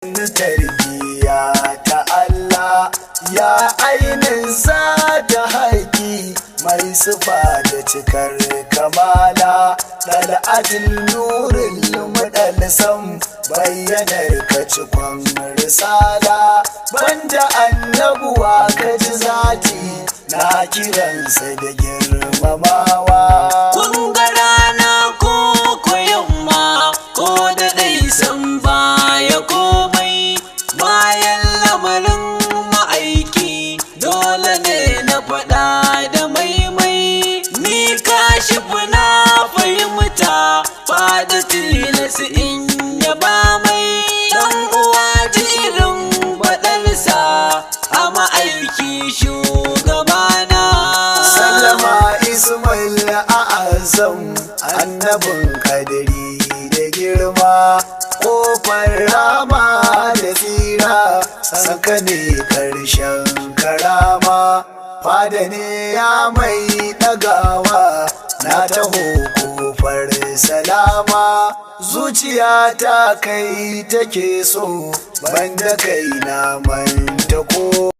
Tarbiya ta Allah ya ainin ta haƙi mai sufa da cikar kamala, dal'adin nurin mudalsam, bayyanar ka cikon risala. Banda annabuwa ka ji zati na kiransa da girmamawa. Kun ga rana ko yamma ko da dai san baya komai bayan lamarin ma'aiki, dole ne na faɗa da maimai. Ni kashi na fahimta, fada tilas in yaba mai. Dan uwa, ji irin faɗarsa a ma'aiki shugabana. Sallama Ismail A'azam, annabin kadiri da girma, kofar rama da tsira, saka ne karshen karama, fada ne ya mai ɗagawa. Na taho kofar salama, zuciya ta kai take so, banda kai na manta ko.